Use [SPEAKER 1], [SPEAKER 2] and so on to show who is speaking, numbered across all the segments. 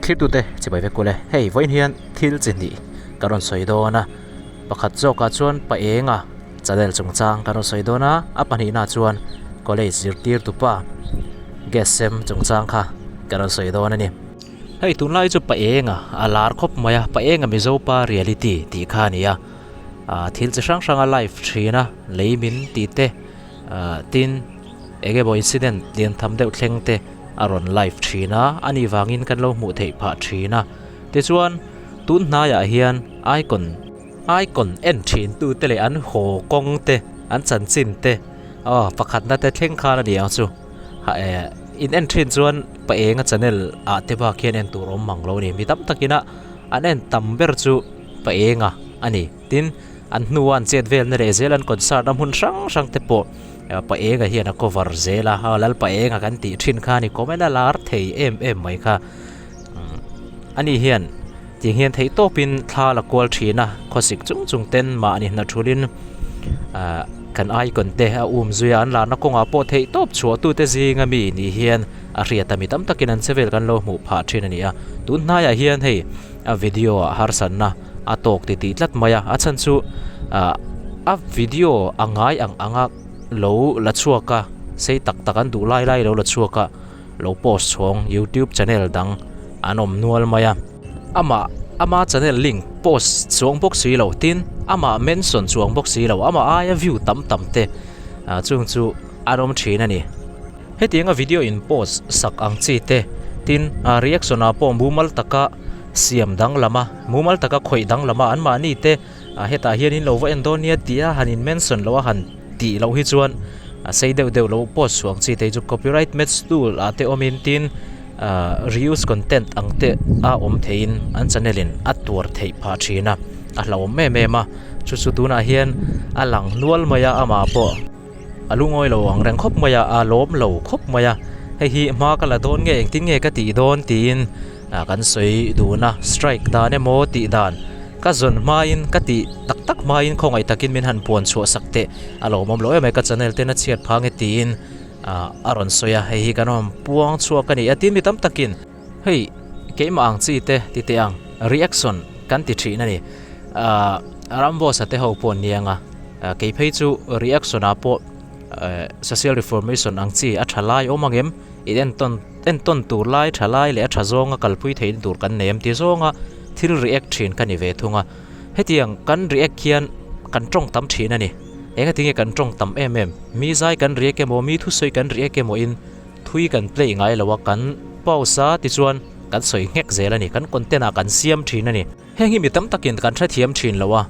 [SPEAKER 1] Thlirtute chibai vek kule hei vawiin hian thil chi hnih ka rawn sawi dawn a pakhat zawkah chuan pa enga channel chungchang ka rawn sawi dawn a a pahnihna chuan college zirtirtu pa gas sem chungchang kha ka rawn sawi dawn a ni. Hei tunlai chu pa enga a lar khawp mai a pa enga mizo pa reality tih kha a ni a ah thil chi hrang hrang a live thin a lei min tih te ah tin eng emaw incident lian tham deuh thleng te a rawn live thin a a nih vangin kan lo hmuh theih phah thin a tichuan tun hnaiah hian icon icon en thin tu te leh an haw kawng te an chanchin te aw pakhatna te thleng khan a ni ang chu. Ha eh in en thin chuan pa enga channel ah te bak hian en tur awm mang lo a ni mi tam takin a an en tam ber chu pa enga a ni tin an hnua an chet vel na leh zel an concert a hmun hrang hrang te pawh pa enga hian a cover zel a aw lal pa enga kan tih thin kha a ni comment a lar thei em em mai kha ani hian tiang hian theih tawpin thla la kual thin a khawsik chung chung ten mahni hna thulin ah kan icon te a um zui a an larna kawngah pawh theih tawp chhuah tute zinga mi nih hian a hriat a mi tam takin an che vel kan lo hmuh phah thin a ni a tun hnaiah hian hei a video ah harsatna a tawk ti tih tlat mai a a chhan chu ah a video a ngai ang anga lo la chhuak a sei tak tak an duh lai lai lo la chhuak a. Lo post chhawng youtube channel dang an awm nual mai a. Amah ama channel link post chuang bawk si lo tin amah mention chuang bawk si lo amah aia view tam tam te ah chung chu an awm thin a ni. Hetianga video in post sak ang chi te tin ah reaction ah pawh mumal taka siam danglam a mumal taka khawih danglam a anmahni te ah hetah hian in lo va en dawn nia tih a han in mention loh a han tih loh hi chuan a sei deuh deuh lo post chhuah ang chi te hi chu copyright match tool ah te awmin tin ah reuse content ang te a awm theiin an channel in a tuar theih phah thin a a hlauhawm em em a chu chu tunah hian a lang nual mai a amah pawh a lungawi lo ang reng khawp mai a a lawm lo khawp mai a hei hi hma ka la dawn nge engtin nge ka tih dawn tiin ah kan sawi dun a strike dan emaw tih dan. Ka zawn hmain ka tih tak tak hmain khawngaih takin min han puan chhuah sak teh a lo awm lo em mai ka channel ten a chhiat phang e tiin ah a rawn sawi a hei hi kan awm puang chhuak a ni a tin mi tam takin hei keimah ang chi te ti teh ang reaction kan ti thin a ni ah Ramboss a te ho pawh an niang a kei phei chu reaction ah pawh eh social reformation ang chi a tha lai awm ang em in entawn entawn tur lai tha lai leh a tha zawnga kalpui theihna tur kan nei em ti zawnga thil react thin ka ni ve thung a hetiang kan react hian kan tawng tam thin a ni eng ati nge kan tawng tam em em mi zai kan react emaw mi thusawi kan react emaw in thui kan play ngai lo a kan pause a tichuan kan sawi nghek zel a ni kan content ah kan siam thin a ni. Heng hi mi tam takin kan hrethiam thin lo a,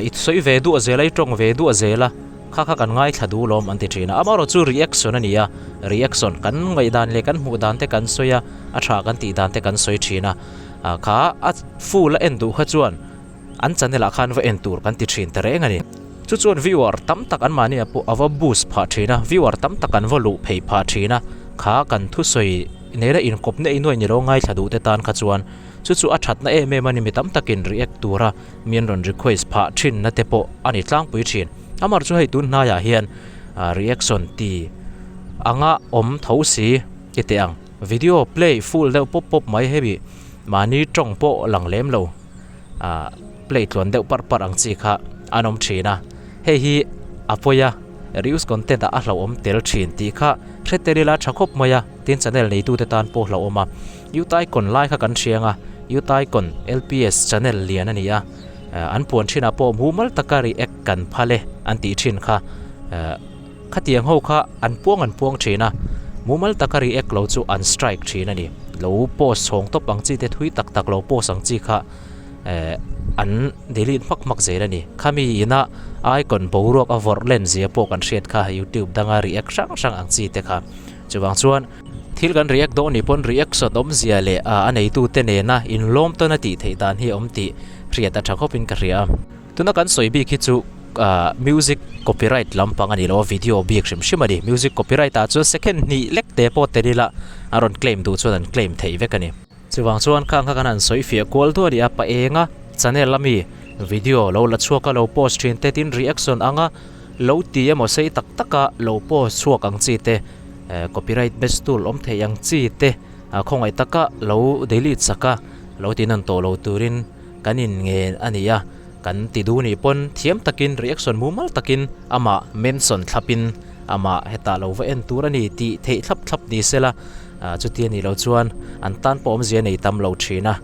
[SPEAKER 1] i sawi ve duah zel a, i tawng ve duah zel a, kha kha kan ngaithla duh lawm an ti thin a. Amaherawh chu reaction a ni a, reaction kan ngaihdan leh kan hmuh dan te kan sawi a, a tha kan tih dan te kan sawi thin a, kha a full a en duh kha chuan an channel ah khan va en tur kan ti thin ta reng a ni. Chu chuan viewer tam tak anmahni ah pawh a va boost phah thin a, viewer tam tak an va luh phei phah thin a, kha kan thusawi nena inkawpna inuai ni lo ngaithla duh te tan kha chuan Chu chu a thatna em em a ni, mi tam takin react tura mi an rawn request phah thinna te pawh a ni tlangpui thin. Amar chu hei tun hnaiah hian reaction ti anga awm tho si ti teh ang. Video play full deuh pawp pawp mai hemi mahni tawng pawh lang lem lo play tluan deuh parh parh ang chi kha an awm thin a. Hei hi a pawi a, reuse content ah a hlauhawm tel thin tih kha hre tel ila tha khawp mai a, tin channel neitute tan pawh hlauhawm a. Utaicon lai kha kan hriang a, Utaicon LPS channel lian a ni a, an puan thinah pawh mumal taka react kan phal e an tih thin kha, khatiang ho kha an puang an puang thin a, mumal taka react lo chu an strike thin a ni. Lo post chhawng tawp ang chi te thui tak tak lo post ang chi kha an delete hmak hmak zel a ni. Khami ina icon boruak a vawrh len zia pawh kan hriat kha youtube danga react hrang hrang ang chi te kha. Chuvang chuan. Thil kan react dawn nih pawn reaction awmzia leh a neitute nena inlawm tawn a tih theih dan hi a awm tih hriat a tha khawpin ka hria a. Tuna kan sawi bik hi chu music copyright lampang a ni lo a, video bik hrim hrim a ni. Music copyright ah chuan second hnih lek te pawh tel ila a rawn claim duh chuan an claim theih vek a ni. Chuvang chuan khang kha kan han sawi fiah kual duah a ni a, pa enga channel ami video lo la chhuak a lo post thin te tin reaction anga lo ti emaw sei tak taka lo post chhuak ang chi te. Copyright based tool awm theih ang chi te Khawngaih taka lo delete sak a, lo ti nawn tawh lo turin kan in ngen a ni a, kan ti duh nih pawn thiam takin reaction mumal takin amah mention thlapin amah hetah lo va en tur a ni tih theih thlap thlap ni sela, chuti a nih loh chuan an tan pawh awmzia nei tam lo thin a.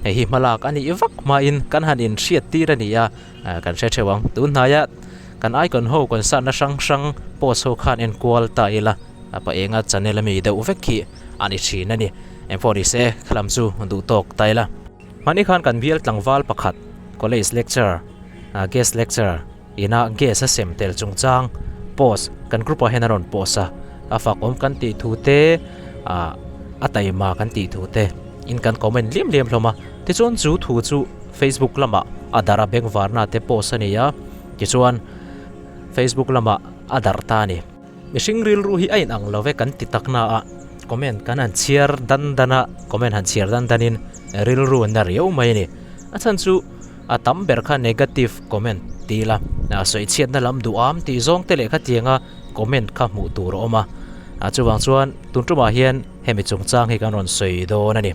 [SPEAKER 1] Hei hi hmalak a nih vak hmain kan han inhriat tir a ni a, kan hre theuh ang. Tun hnaia kan icon ho concert na hrang hrang post ho khan enkual ta ila a pa enga channel ami deuh vek hi a ni thin a ni. Engpawh ni se khalam chu duh tawk ta ila. Hmani khan kan bial tlangval pakhat college lecturer guest lecturer ina gas a sem tel chungchang post kan group ah hian a rawn post a, a fak awm kan tih thu te ah a taima kan tih thu te in kan comment liam liam hlawm a, tichuan chu thu chu Facebook lamah a darh a bengvarna te post a ni a, tichuan Facebook lamah a darh ta a ni. Mihring rilru hi a inang lo ve kan ti tak na a, comment kan han chhiar dan dan a, comment han chhiar dan dan in rilru an na riau mai a ni. A chhan chu a tam ber kha negative comment ti ila, sawi chhiatna lam duham tih zawng te leh khatianga comment kha hmuh tur a awm a. Chuvang chuan tun tumah hian hemi chungchang hi kan rawn sawi dawn a ni.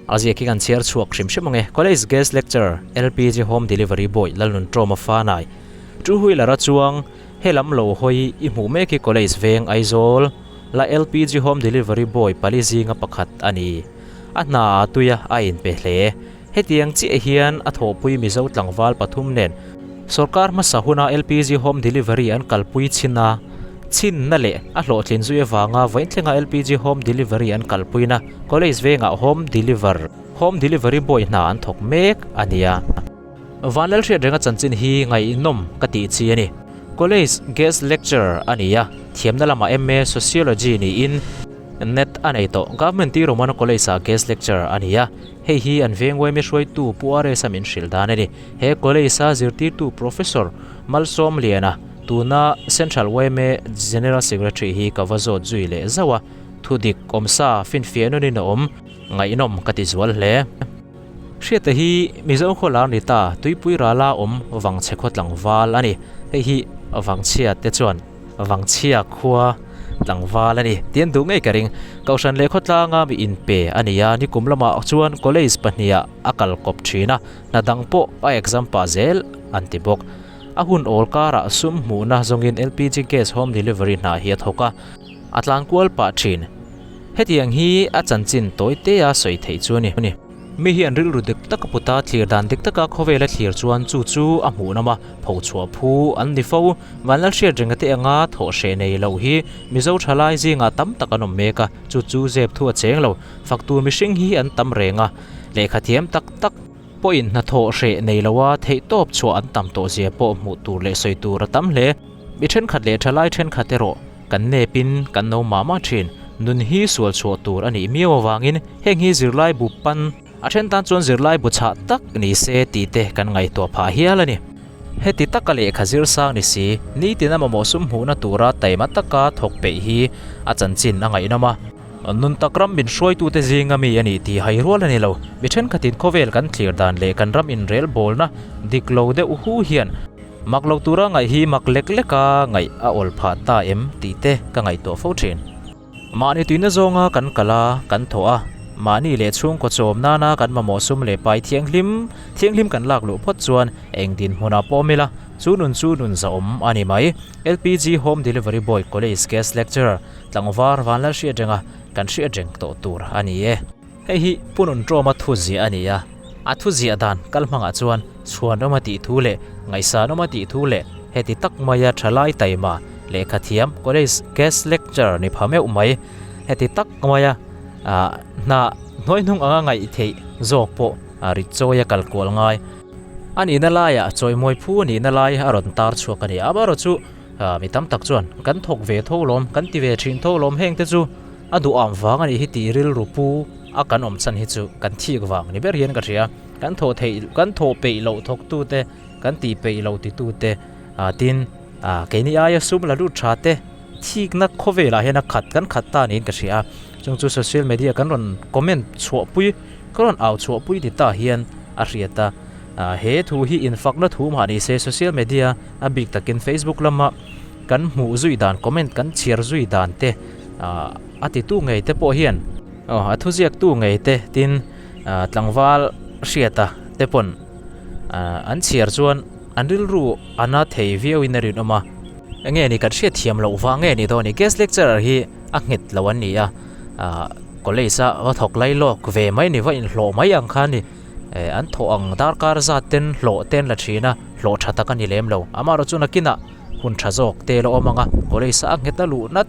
[SPEAKER 1] A ziak hi kan chhiar chhuak hrim hrim ang e. College Guest Lecturer, LPG Home Delivery Boy Lalnunṭawma Fanai, Two Wheeler a chuang He lam lo hawi i hmuh mek hi College veng Aizawl la LPG Home Delivery Boy pali zinga pakhat a ni. A hna a tui a, a inpe hle. Hetiang chiah hian a thawhpui Mizo tlangval pathum nen sawrkar hmasa huna LPG Home Delivery an kalpui chhin a, chhinna leh a hlawhtlin zui avanga vawiin thlenga LPG Home Delivery an kalpuina College vengah Home Deliver Home Delivery Boy hna an thawk mek a nia. Vanlalhriat renga chanchin hi ngaihnawm ka tih chi a ni. College guest lecturer a ni a, thiamna lamah MA Sociology niin net a nei tawh. Government T Romano College-ah guest lecturer a ni a, hei hi an veng uaimi hruaitu Pu RS-a min hrilh dan a ni. He college-a zirtirtu Professor Malsawmliana, tuna Central yma General Secretary hi ka va zawt zui leh zauh a, thudik awmsa finfiah nawnin a awm, ngaihnawm ka ti zual hle. Hriata hi Mizo khaw lar ni ta, tuipui rala awm Vangchhe khaw tlangval a ni. Hei hi Vangchhia te chuan Vangchhia khua tlangval a ni tih an duh ngei ka ring. Kohhran leh khawtlanga mi inpe a ni a, nikum lamah chuan college pahniha a kal kawp thin a, hna dang pawh a exam pah zel an ti bawk. A hun awl karah sum hmuhna zawngin LPG gas home delivery hna hi a thawk a, a tlan kual pah thin. Hetiang hi a chanchin tawi te a sawi theih chu a ni. Mi hi an rilru dik taka put a, thlir dan dik taka khawvela thlir chuan chu chu a hmuh nawm a, phochhuah phu an ni fo. Vanlalhriat renga te anga thawh hreh nei loh hi Mizo thalai zingah tam tak an awm mek a, chu chu zep thu a cheng lo. Faktu mihring hi an tam reng a, lehkha thiam tak tak pawhin hnathawh hreh nei loa theihtawp chhuah an tam tawh zia pawh hmuh tur leh sawi tur a tam hle. Mi thenkhat leh thalai thenkhat erawh kan nepin kan no mah mah thin. Nun hi sual chhuah tur a nih miau avangin heng hi zirlai bu pan a then tan chuan zirlai bu chhah tak ni se tih te kan ngaihtuah phah hial a ni. Heti taka lehkha zir sang ni si, nitin a mamawh sum hmuhna tura taima taka thawk peih hi a chanchin a ngaihnawm a. Nun tak ram min hruaitute zinga mi a nih tih hai rual a ni lo. Mi thenkhatin khawvel kan thlir dan leh kan ram inrel bawlna dik lo deuh hu hian mak lo tura ngaih hi mak lek leka ngaih a awl phah ta em tih te ka ngaihtuah fo thin. Mahni tuina zawnga kan kal a, kan thawh a, mahni leh chhungkaw chawm nana kan mamawh sum leh pai thianghlim thianghlim kan lak luh phawt chuan eng dinhmunah pawh awm ila, chu nun chu nun zahawm a ni mai. LPG Home Delivery Boy College Guest Lecturer Tlangvar Vanlalhriat renga kan hriat reng tawh tur a ni e. Hei hi Pu Nunṭawma thu ziah a ni a, a thu ziah dan kal hmangah chuan chhuanawma tih thu leh ngaihsanawma tih thu leh heti tak maia ṭhalai taima lehkha thiam college guest lecturer ni pha meuh mai heti tak maia hna hnuaihnung anga ngaih theih zawk pawh rit chawia kal kual ngai a nihna laiah chawimawi phu a nihna lai a rawn tar chhuak a ni. Amaherawhchu Mi tam tak chuan kan thawk ve tho lawm, kan ti ve thin tho lawm heng te chu a duham vang a nih hi tih rilru pu a kan awm chhan hi chu kan thik vang ni ber hian ka hria. Kan thawh theih, kan thawh peih loh thawk tu te, kan tih peih loh ti tu te tin keini aia sum la lut tha te thikna khawvelah hian a khat, kan khat ta niin ka hria a. Chung chu social media kan rawn comment chhuahpui, ka rawn au chhuahpui ni ta hian a hriat a. He thu hi infakna thu mah ni se social media a bik takin Facebook lama kan hmuh zui dan comment kan chhiar zui dan te a titu ngei te pawh hian. Aw a thuziaktu ngei te tin tlangval hriata te pawn an chhiar chuan an rilru a na thei viau in a rinawm a. Enge ni kan hriat thiam loh vang nge ni dawn ni guest lecturer hi a nghet lo an ni a college a va thawk lai lawk ve mai ni va inhlawh mai ang kha a ni. Eh an thawh ang darkar zat ten hlawh te an la thin a, hlawh tha tak a ni lem lo. Amaherawh chu nakinah hun tha zawk te la awm ang a, college a nghet a luh nat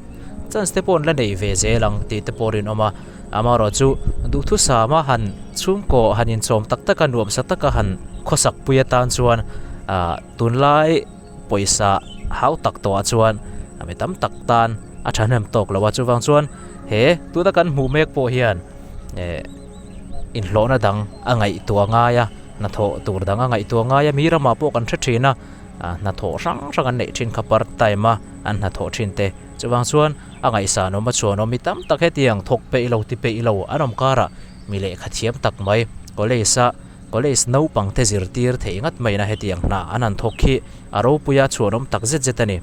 [SPEAKER 1] chance te pawh an la nei ve zel ang tih te pawh a rinawm a. Amaherawh chu duhthusama han chhungkaw han inchawm tak tak a nuamsa taka han khawsak pui atan chuan ah tunlai pawisa hau tak tawhah chuan mi tam tak tan a thahnem tawk lo a. Chuvang chuan he tuna kan hmuh mek pawh hian eh. inhlawhna dang a ngaihtuah ngai a, hnathawh tur dang a ngaihtuah ngai a, mi ramah pawh kan hre thin a, ah hnathawh hrang hrang an neih thin kha part time a an hnathawh thin te, chuvang chuan a ngaihsan awm a chhuan awm mi tam tak hetiang thawk peih lo ti peih lo an awm karah mi lehkha thiam tak mai college a college naupang te zirtir theih ngat mai na hetiang hna an han thawk hi a ropui a chhuan awm tak zet zet a ni.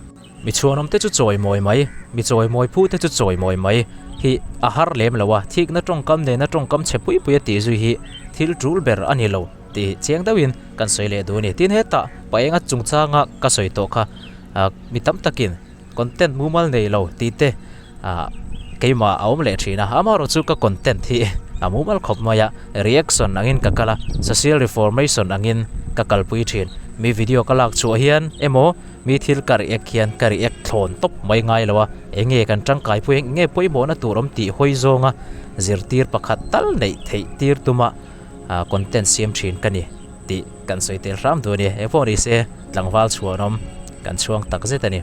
[SPEAKER 1] Mi chhuanawmte chu chawimawi mai, mi chawimawi phute chu chawimawi mai hi a har lem lo a, thikna tawngkam nena tawngkam chhe pui pui a tih zui hi thil tul ber a ni lo tih chiang deuhin kan sawi leh duh a ni. Tin hetah paenga chungchanga ka sawi tawh kha mi tam takin content mumal nei lo tih te ah keimah a awm leh thin a, amaherawhchu ka content hi a mumal khawp mai a, reaction angin ka kal a, social reformation angin ka kalpui thin. Mi video ka lak chhuah hian emaw Mi thil ka react hian ka react thlawn tawp mai ngai lo a, enge kan tangkai pui eng nge pawimawhna tur awm tih hawi zawnga zirtir pakhat tal neih theih tir tuma content siam thin ka ni tih kan sawi tel hram duh a ni. Engpawh ni se tlangval chhuanawm kan chhuang tak zet a ni.